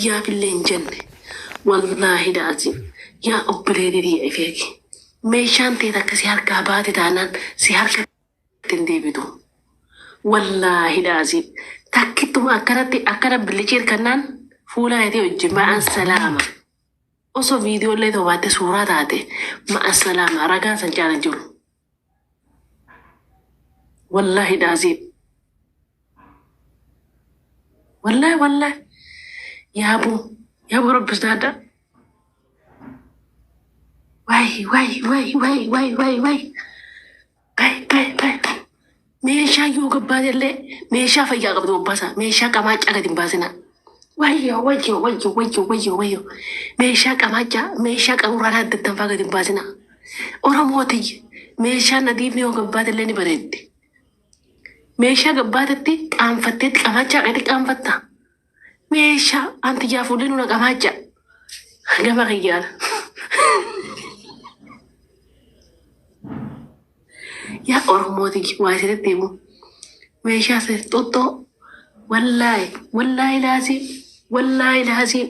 Tiyyaafillee hin jenne. Wallaahi la'aziim. Yaa obboleetii tiyya if eegi. Meeshaan tee takka si harkaa baate taanaan si harka hin deebitu. Wallaahi la'aziim. Takkittuma akkanatti akkana billicii hirkannaan fuula keetii wajjin ma'an salaama. Osoo viidiyoo illee ta'u baatte suuraa taate ma'an salaama ragaan san caala jiru. Wallaahi la'aziim. Wallaahi wallaahi. Yaaboo yaaboo rabbi sodaadha. Waay waay waay waay waay waay waay. Waay waay waay. Meeshaa yoo gabbaate illee meeshaa fayyaa qabdu bobbaasa. Meeshaa qamaachaa gadi hin baasina. Wayyoo wayyoo wayyoo wayyoo wayyoo wayyoo. Meeshaa qamaachaa meeshaa qaruuraan adda addaan fa'aa gadi hin baasina. Oromoo tiyya meeshaan nadiifni yoo gabbaate illee ni bareeddi. Meeshaa gabbaatetti qaanfatteetti qamaachaa gadi qaanfatta. Meeshaa antiyyaa fuulli nuna qamaachaa. Gama kiyyaan. Yaa Oromoo tiyya waa isinitti himu. Meeshaa xuxxoo wallaahi wallaahi laasii wallaahi laasii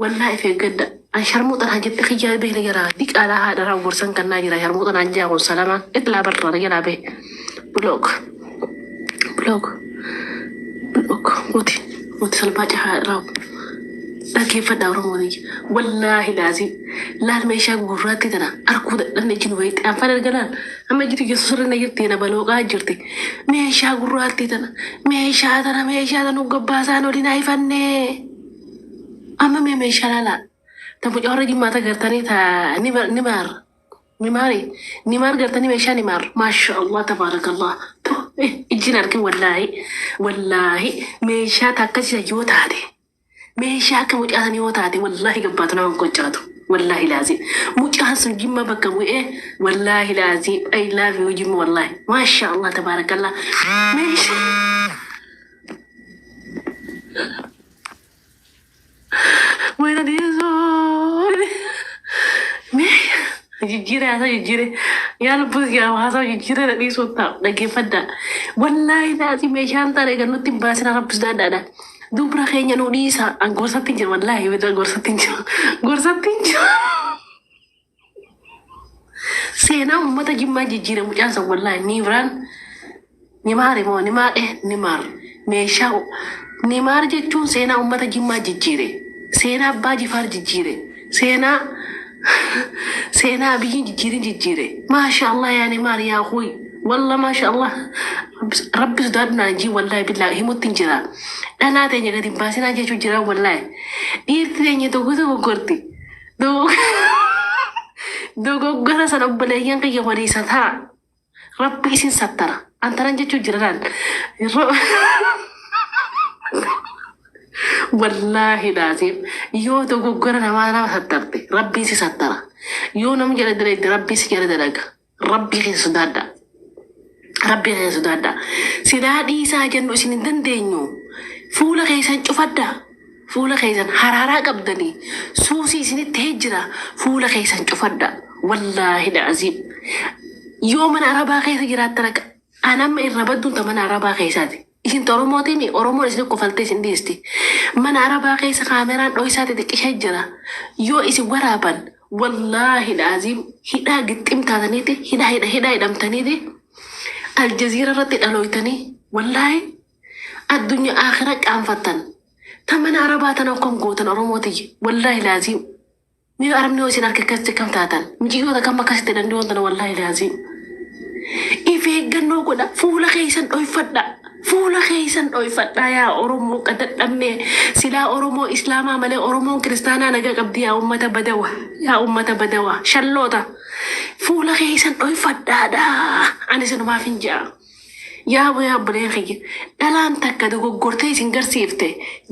wallaahi of eeggadha. An sharmuuxa naan jette kiyyaa beekna jalaa diqaalaa haadha raawwan gorsan kannaa jira sharmuuxa naan jaa kun salamaan itlaa barraa na jalaa bahe. Block block block muti muti salphaa cahaa raawwa. Dhaggeeffadhaa Oromoo tiyya. Wallaahi laazim. Laal meeshaa gurraattii tana arkuu dadhabne ijji nu beekti. Anfaan erga laal. Amma ijji tiyya susirra na jirti na balooqaa jirti. Meeshaa gurraattii tana meeshaa tana meeshaa tana nu gabbaasaan olin haifannee. Amma mee meeshaa laalaa. Ta mucaa warra jimmaa ta gartanii ta ni ni maar. Ni maari ni maar gartanii meeshaa ni maar. Maasha Allah tabaarakallah. Ijjiin argin wallaahi wallaahi meeshaa ta akkasii yoo taate. Meeshaa akka mucaa sanii yoo taate wallaahi gabbaatu nama hin qoccaatu. Wallaahi laazim. Mucaan sun jimma bakka bu'ee wallaahi laazim. I love you jimma wallaahi. Maasha Allah tabaarakallah. Meeshaa. Wayna dhiisoo. Jijjiiree haasaa jijjiiree. Yaa lubbuu yaa haasaa jijjiiree na dhiisuu taa'u dhaggeeffadhaa. Wallaahi laazim meeshaan taane kan nutti hin baasina rabbis daadhaadha. Dubra keenya nu dhiisa. An gorsatti hin jiru wallaahi gorsatti hin jiru. Gorsatti hin jiru. Seenaa uummata jimmaa jijjiire mucaan san wallaahi niibraan nimaar moo nimaar nimaar meeshaa nimaar jechuun seenaa uummata jimmaa jijjiire. Seenaa abbaa jifaar jijjiire. Seenaa seenaa abiyyiin jijjiirin jijjiire. Maasha Allah yaa nimaar yaa huy. Walla maasha Allah. Rabbi sodaadhu naan jii wallaahi billaa himutti hin jira. Dhalaa teenya gadi hin baasinaa jechuu jira wallaahi. Dhiirti teenya tokko dogoggorti. Dogoggora sana obboleeyyan kiyya walii sataa. Rabbi isin sattara. Antanan jechuu jira laal. Wallaahi laazim yoo dogoggora namaa nama sattarte rabbiin si sattara. Yoo nama jala dalagde rabbiin si jala dalaga. Rabbii keessa sodaadha. Rabbii keessa sodaadha. Silaa dhiisaa jennu isin hin dandeenyu. Fuula keessan cufadha. Fuula keessan haraaraa qabdanii suusii isinitti ta'ee jira. Fuula keessan cufadha. Wallaahi laaziim. Yoo mana arabaa keessa jiraattan akka an amma irra badduun ta mana arabaa keessaati. Isin ta Oromootiimi Oromoon isin kofaltee isin dhiisti. Mana arabaa keessa kaameraan dhohisaa xixiqqishee jira. Yoo isin waraaban wallaahi laaziim hidhaa gixxim taataniiti hidhaa hidha hidhaa hidhamtaniiti aljaziira irratti dhalooytanii wallaahi addunyaa aakhira qaanfattan. Ta mana arabaa tana akkam gootan Oromoo tiyya wallaahi laaziim. Mee arabni yoo isin harka akkasitti akkam taatan miciyyoota kam akkasitti danda'uun tana wallaahi laaziim. If eeggannoo godha fuula keessan dhoyfadha fuula keessan dhoyfadha yaa Oromoo qadadhabne silaa Oromoo Islaamaa malee Oromoon kiristaanaa naga qabdi yaa ummata badawa yaa ummata badawa shalloota fuula keessan dhoyfadhaadha ani sinumaaf hin ja'a. Yaa yaa obboleen kiyya dhalaan takka dogoggortee isin garsiifte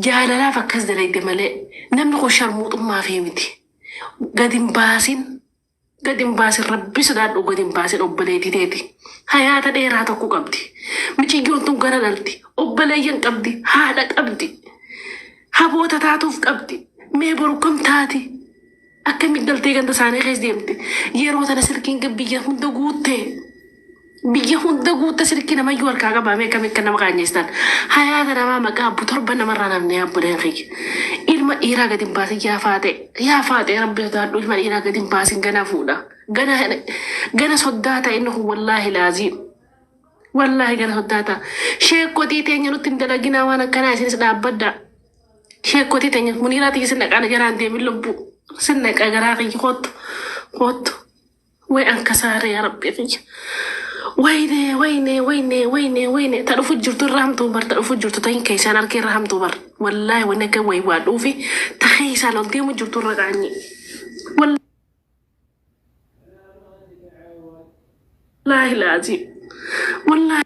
jaalalaaf akkas dalayde malee namni kun sharmuuxummaa fi miti. Gad hin baasin gad hin baasin rabbi sodaadhu gad hin baasin obboleettii teeti. Hayaata dheeraa tokko qabdi. Miciyyoon tun gara dhalti. Obboleeyyan qabdi. Haadha qabdi. Haboota taatuuf qabdi. Mee boru kam taati? Akkamitti galtee ganda isaanii keessa deemte? Yeroo tana silkiin biyya hunda guutte. Biyya hunda guutta silkii namayyuu harkaa qabaamee akkamitti akka nama qaanyeessitan. Hayaata namaa maqaa abbu torba namarraa namni abboleen kiyya. Ilma dhiiraa gadi hin baasin yaa faaxee. Yaa faaxee rabbi sodaadhu ilma dhiiraa gadi hin baasin gana fuudha. Gana gana soddaa ta'e inni kun wallaahi laaziim. Wallaahi gana soddaa ta'a. Sheekkotii teenya nutti hin dalaginaa waan akkanaa isinis dhaabbadhaa. Sheekkotii teenya muniiraa tiyya sin dhaqaa na jalaan deemin lubbuu. Sin dhaqa garaa kiyya koottu koottu. Way an kasaare yaa rabbii kiyya. Wayne wayne wayne wayne wayne ta dhufu jirtu irra hamtuu bar ta dhufu jirtu ta hin keessaan arkee irra hamtuu bar. Wallaahi wanni akka wayi waa dhuufi ta keessaan ol deemu jirtu irra qaanyi. Wallaahi laazim. Wallaahi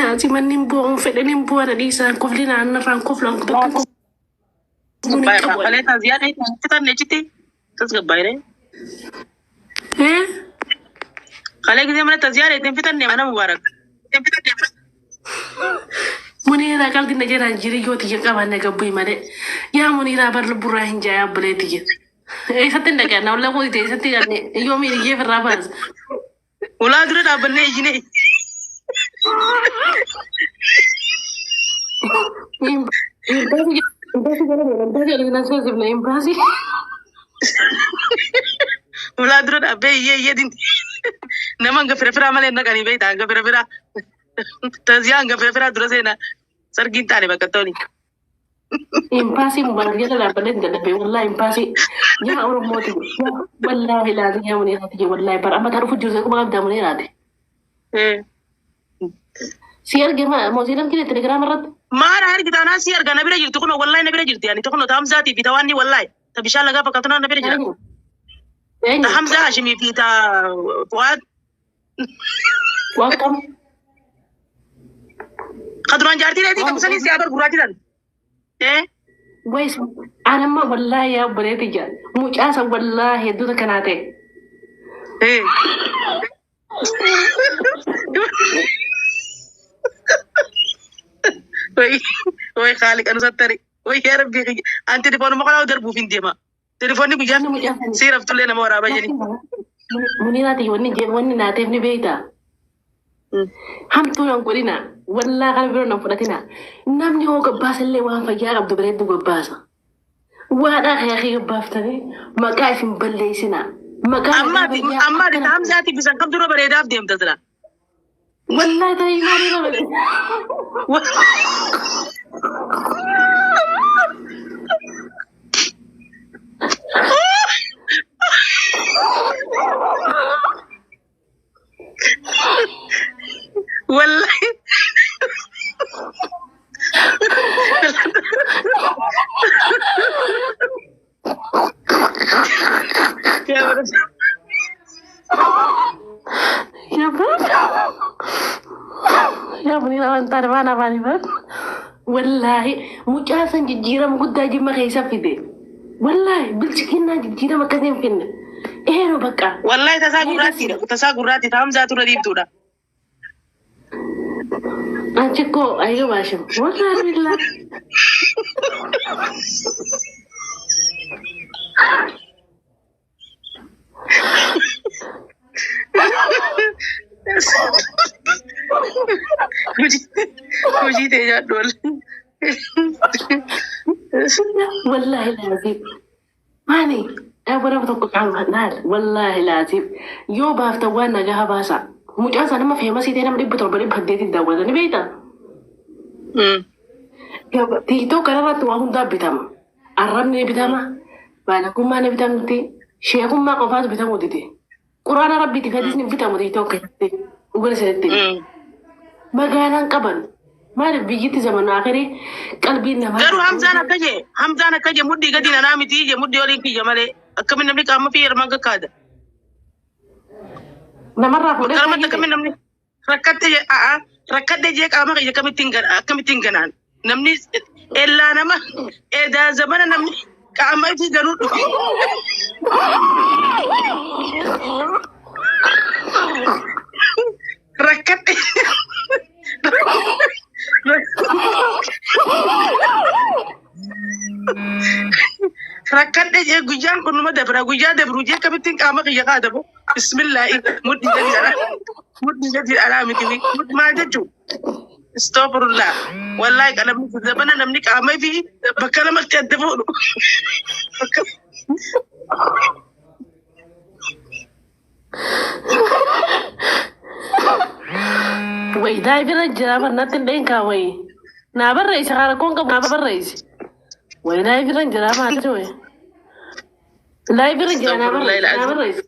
laazim manni hin bu'uun fedhan hin bu'an dhiisaan koflinaan irraan koflaan bakka kofluun hin qabu. Kalee taaziyaa fitanne achitti tasgabbaa'ee. Eh? Kalee gisee mana taaziyaa ittiin fitanne mana mubaarak. Muniiraa qalbii na jalaan jirii yoo tiyya qabaanne gabbuyi malee. Yaa Muniiraa bar lubburraa hin jaa obbolee tiyya. Eessatti hin dhaqee na walaa qootite eessatti yoomiin iyyee firraa baasa. Ulaa dura dhaabbannee iyyine. Imbaasii imbaasii. Ulaa dura dhaabbee iyyee iyyee dinti. Nama hanga fira firaa malee hin dhaqanii beektaa hanga fira firaa. Taaziyaa hanga fira firaa dura seenaa. Sargiin taane bakka toli. Imbaasii mubaarak jala dhaabbannee hin dadhabee wallaahi imbaasii yaa Oromooti wallaahi laazim yaa Muniiraati wallaahi bara amma taa dhufu jirtu quba qabdaa Muniiraati. Si arge moosiin argine telegiraama irratti. Maara argita anaa si arga na bira jirti kunoo wallahi na bira jirti ani kunoo ta Hamzaatii fi ta waanni wallahi ta bishaan lagaa fakkaatu na bira jira. Ta Hamzaa Hashimii fi ta Fu'aad Waan kam? ka duraan jaartii reetii qabu sanii si abar gurraachi san. Eh Wais anamma wallaahi yaa obboleetti jira. Mucaa san wallaahi hedduuta kanaa ta'e. eh. Way way Khaaliq anu sattari. Way yaa Rabbii kiyya. Ani telefoonuma kanaa darbuuf hin deema. Telefoonni guyyaa Inni mucaa san si raftullee nama waraabaa jedhi. Muniiraati wanni wanni naateef ni beektaa. Hamtuu nan godhina. Wallaa kana biroo nan fudhatina. Namni hoo gabbaasa illee waan fayyaa qabdu bareeddu gabbaasa. Waadhaa kee gabbaaftanii maqaa isin balleessina. Maqaa Amma ati fayyaa amma ati akkana. Hamzaatii fi san kam dura bareedaaf deemta sila. Wallaahi ta'ii maalii nama Wallahi. Yaa Muniira waan taane waan afaanii baatu. Wallaahi mucaa san jijjiirama guddaa jimma keessa fide. Wallaahi bilchikinnaa jijjiirama akkasii hin finne. Eeroo bakka. Wallahi tasaa gurraattiidha. Tasaa gurraatti ta Hamzaatu irra diimtuudha. አንቺ እኮ አይገባሽም። ወላሂ ቢላ Hojii ta'e nyaadhu wallahi. ወላሂ ላዚም ማኒ dhaabara tokko qaama wallaahi laazim yoo baaftan waan nagaa baasa mucaan isaa nama feemasii ta'e nama 700 800 daawwatanii beektaa. TikTok kanarratti waa hundaa bitama. Arrabni ni bitama. Baalagummaa ni bitamti. Sheekummaa qofaatu bitamuu dide. Quraana rabbiiti hadiisni hin bitamu TikTok keessatti. Dhugaa isinitti. Magaalaan qaban. Maaliif biyyitti zamana akhirii qalbiin namaa. Garuu Hamzaan akka jee Hamzaan akka jee mudhii gadi nanaa miti jee mudhii oliin kiyya malee akkamiin namni qaama fi hirmaan kakkaada. Namarraa fuudhee Akkanumatti akkamiin namni rakkatte jee a'a rakkadde jee qaama kiyya akkamittiin gana akkamittiin ganaan namni ellaa nama edaa zamana namni qaama ifii ganuu dhufe. Rakkadde. Rakkadhe jee guyyaan kun numa dabra guyyaa dabru jee akkamittiin qaama kiyya kaadamu Bismillaahi mudhii gadi alaa mudhii gadi alaa miti maal jechuu? Istoofurullaa. Wallaahi qalamni zabana namni qaama fi bakka lamatti adda fuudhu. Bakka Wayi daa'ii bira jira bar natti hin dheenkaa wayi. Naa barreessi haa rakkoon qabu naa barreessi. Wayi daa'ii bira jira maal wayi. Daa'ii bira jira naa barreessi naa barreessi.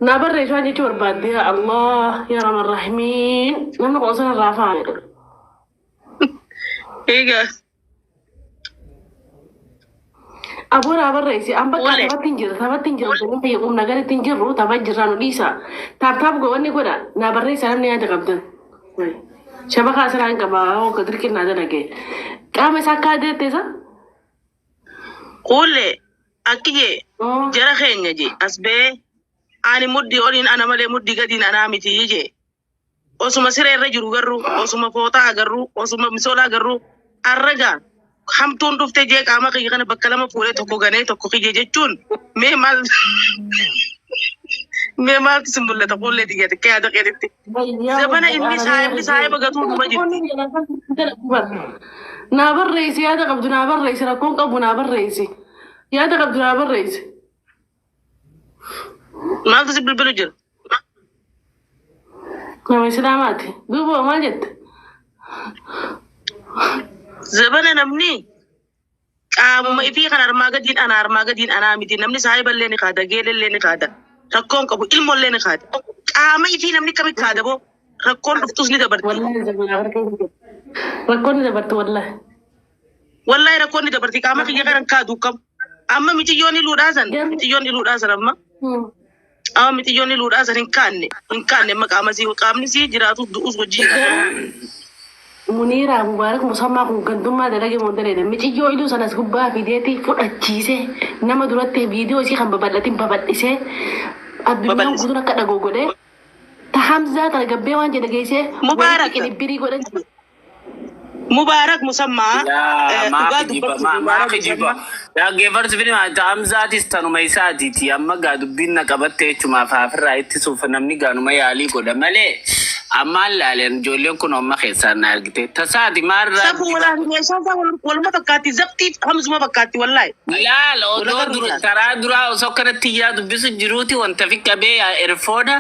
Naa barreessi waan jechuu barbaadde yaa Allah yaa Rahman Rahiimiin namni qoosana irraa faana. Egaa. Aboo naa barreessi an bakka Wale. taphatti hin jirre taphatti hin jirre namni kiyya qubna garitti hin jirru tapha jirraa nu dhiisa. Taap taap go'anni godha naa barreessa namni yaada qabdan. Shabakaa asirraa hin qaba hoo dirqin naa dalage. Qaama isaa akka adeette isa. Kuullee akki jee jara keenya jee as ba'ee ani mudhii oliin ana malee mudhii gadiin anaa miti jee. Osuma siree irra jiru garuu osuma fooxaa agarru osuma misoolaa agarru arragaa hamtuun dhuftee jee qaama kiyya kana bakka lama fuudhee tokko ganee tokko kiyya jechuun mee maal mee maaltu si mul'ata kuullee xiyya xiqqee yaada keetitti. Zabana inni saayibni saayiba gatuu dhuma jirti. Naa barreessi yaada qabdu naa barreessi rakkoon qabu naa barreessi yaada qabdu naa barreessi. Maaltu si bilbilu jira? Nama Islaamaati. Duuba maal jette? Zabana namni qaamuma ifii kan armaa gadiin ana armaa gadiin anaa miti namni saahiballee ni kaada geelellee ni kaada rakkoon qabu ilmoollee ni kaada qaama ifii namni kami kaada boo rakkoon dhuftus ni dabarti. Wallahi zamana rakkoon ni dabarti wallahi. Wallahi rakkoon ni dabarti qaama kiyya kanan kaadu kam amma miciyyoon iluudhaa san miciyyoon iluudhaa san amma amma miciyyoon iluudhaa san hin kaanne hin kaanne amma qaama sii qaamni sii jiraatu du'us hojii Muniiraa Mubaarak Musammaa kun gandummaa dalage moo dalage miciyyoo iluu sanas gubbaa fideeti fudhachiise nama duratti viidiyoo isii kan babal'atin babal'isee addunyaan Babal'ise. guutuun akka dhagoo godhee ta Hamzaa tana gabbee waan jedhe geessee Mubaarak. walitti qinibbirii godhan. Mubaarak Musammaa Yaa maa dhugaa kijiba dubbachuuf maa Mubaarak kijiba. Musammaa Dhaggeeffatu fidima Hamzaatis tanuma isaatiiti amma gaa dubbiin na qabatte jechumaaf haafirraa ittisuuf namni gaanuma yaalii godha malee ammaan laaleen ijoolleen kun amma keessaan na argite tasaati maarraa Safuu walaahi meeshaan isaa waluma fakkaatti zabxiif hamzuma fakkaatti wallaahi. Laal Wal odoo agarru dura ilaala. karaa duraa osoo akkanatti iyyaa dubbisu jiruuti wanta fi qabee erfoona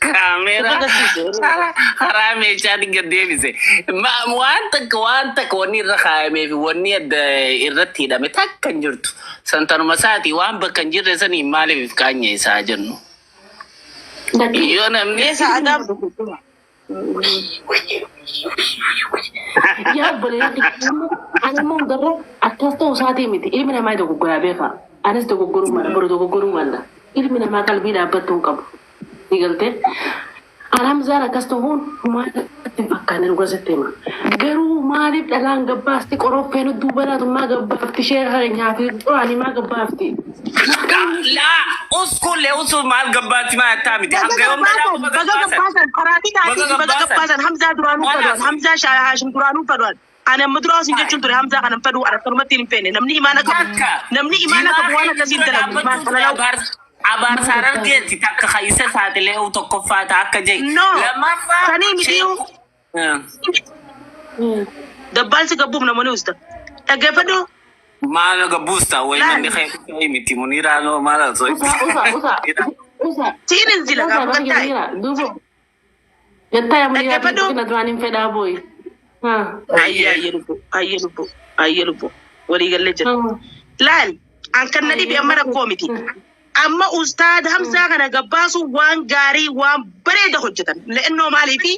kaameeraa Agarsiise. karaa meeshaa gad deebise. Waan takka waan takka wanni irra kaayamee fi wanni adda irratti hidhame takka hin jirtu. Santanuma isaati waan bakka hin jirre sanii maaliif if qaanya isaa jennu. Yoo namni Eessa Adam? Yaa obboleeyyan ani immoo hundarra akkas ta'uu isaatii miti ilmi namaa dogoggoraa beeka anis dogoggoruu mala boru dogoggoruu mala ilmi namaa qalbii dhaabbattuu hin qabu ni galtee an Hamzaan akkas ta'uun humaa natti hin fakkaanne dhugaa sitti hima garuu maaliif dhalaan gabbaasti qoroffeen duuba laatummaa gabbaafti ishee keenyaa fi quraanii maa gabbaafti Laa uskulle usuu maal gabbaatti maa attaa miti Baga hanga yoom dhalaa gabbaasan, qofa baga gabbaasan. gabbaasan, karaatii Baga taatiif baga gabbaasan. gabbaasan, Hamzaa duraanuu Waan fedhan, haasa'u. Hamzaa Haashim duraanuu fedhan. Ani amma duraa isin jechuun ture Hamzaa kanan fedhu, ani akkanumatti hin feene. Namni imaana qabu, Takka namni imaana jimaa qabu waan keenya akkasii dura dalagu. Maal dhaabbachuu ture kana abaarsaar argeetti takka kaisa saaxilee tokkoffaa ta'a akka jee No, lammaffaa sanii mitiyu dabbaalsi gabbuuf namoonni usta. Dhaggeeffadhu, Maal gabbuusta wayi laal, manni kee miti muniiraanoo maal osoo usa usa usa usa siin hin zila usa gaafa bakka gattaa'e. jira duuba gattaa yaa muniiraa Dhaggeeffadhu. na duraan hin fedhaa booyi. Ayyee ayyee lubbu, ayyee lubbu, ayyee lubbu. Walii gallee jira. Laal, an kan na dhibe amma rakkoo miti. Amma ustaad Hamzaa kana gabbaasu waan gaarii waan bareeda hojjetan. Le'ennoo maaliifi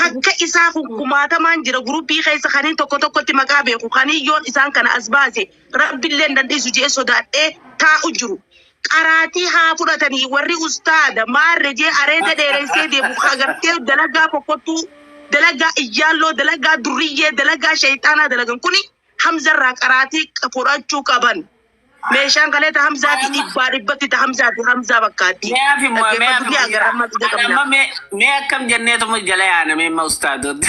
akka isaa kun kumaatamaan jira guruppii keessa kaniin tokko tokkotti maqaa beeku kaniin yoon isaan kana as baase rabbillee hin dandeessu jedhee sodaadhee taa'u jiru. Qaraatii haa fudhatanii warri ustaada maarre jee areeda dheeressee deemu agartee dalagaa fokkottuu dalagaa iyyaalloo dalagaa durriyyee dalagaa shayxaanaa dalagan kuni Hamzarraa qaraatii fudhachuu qaban. Meeshaan kaleeta Hamzaati dhibbaa dhibbatti ta Hamzaati Hamzaa fakkaatti. Mee hafi mee Dhaggeeffadhu hafi fi muniira agarra amma ija ani qabna. amma mee akkam jenneetuma jala yaana mee amma ustaadota.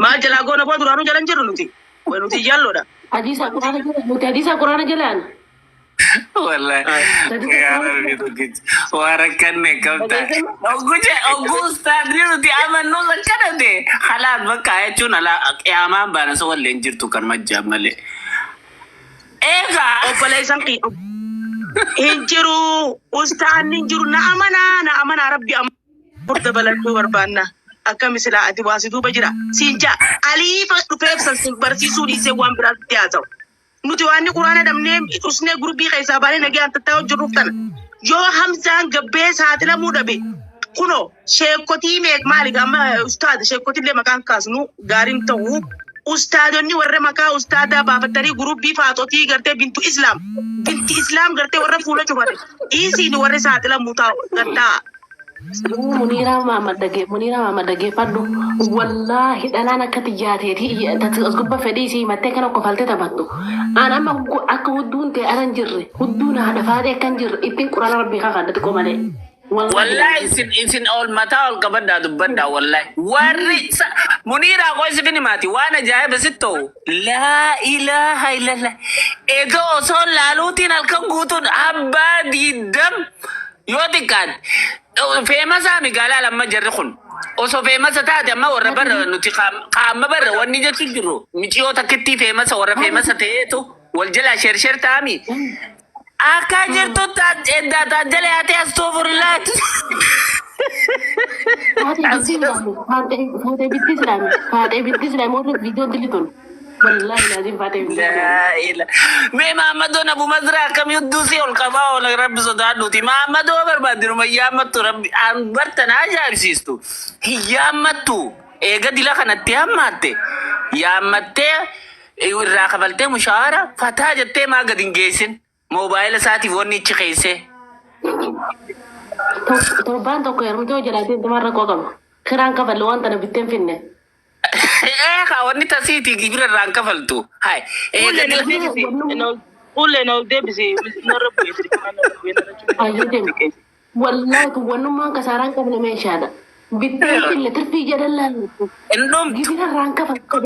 Maal jalaa goona boo duraanuu jala hin jirru nuti. Way nuti iyyaalloodha. Hadiisa quraana jala nuti hadiisa quraana jalaan. Wallahi. Yaa Rabbi tokkicha. Waa rakkanne kam ta'a. Ogguje ogguu ustaadni nuti amannu akkana ta'e. Halaas bakka jechuun alaa qiyaamaan baana so wallee hin jirtu kan majjaan malee. Eegaa. Obboleessan kiyya hin jiru, ustaanni hin jiru, na amanaa, na amanaa, rabbi amma dabalachuu barbaanna. Akkami silaa ati waa si duuba jira siin jaa aliifa dhufeef san sin barsiisuu dhiisee waan biraatti haasa'u. Nuti waan inni quraana dhabnee usnee gurbii keessaa baanee nagaan tattaa'u jirruuf tana. Yoo Hamzaan gabbee saaxilamuu dhabe, kunoo sheekotii meeq maali amma ustaada sheekotillee maqaan kaasnu gaariin ta'u, ustaadonni warra maqaa ustaadaa baafatanii gurubii faaxotii gartee bintu islaam binti islaam gartee warra fuula cufate dhiisiin warri saaxilamuu taa'u gaddaa. Muniiraa Mahammad dhagee, Muniiraa Mahammad dhaggeeffadhu. Wallaahi dhalaan akka xiyyaateeti as gubba fedhii isii himattee kana kofaltee taphattu. Aan amma akka hudduun ta'e ala hin jirre, hudduun haadha faatee akka hin jirre ittiin quraana rabbii kakadha xiqqoo malee. Wallahi isin ol mataa ol qabadhaa dubbadhaa, wallahi. Warri Muniiraa qoy sifin himaati waan ajaa'iba sitti ta'u. Laa ilaaha illallah. Egaa osoo laaluutiin halkan guutuun abbaa 20 yoo xiqqaate. Famousaa migaalaa lamma jarri kun. Osoo famousa taate amma warra barra nuti qaama barra wanni jechuun jirru miciyoo takkittii famousa warra famousa ta'eetu wal jalaa share share ta'ami. Akka jirtu eddaa taajjala yaatee astoofurlaa. Faatee bitti islaami, faatee bitti islaami, faatee bitti islaami warri viidiyoon dilituun. Wallaahi laazim faatee bitti islaami. Mee Mahammadoon Abu Mazraa akkam yudduu si ol qabaa oola, rabbi sodaadhuuti. Mahammadoo barbaaddiruma yaammattu, rabbi an bartan ajaa'ibsiistu. Hin yaammattu. Eega dila kanatti hammaatte. Yaammattee irraa kafaltee mushaara fataa jettee maa gad hin geessin. Moobaayila isaatiif wanni ichi keessee. Torbaan tokko heerumtee hojii deemte maal rakkoo qaba? Kiraan kafalle waan tana bitteen finne. Ee kaa wanni tasiiti gibira irraan kafaltu. Hai. Eega Fuullee na dila. deebisi. Fuullee na ol deebisi. Narra bu'ee sirrii narra bu'ee Ayyee deema. Wallaahi kun wannummaan kasaaraan qabne meeshaadha. Bitteen finne tirfii jedhan laallattu. Hin dhumtu. Gibira irraan kafaltu.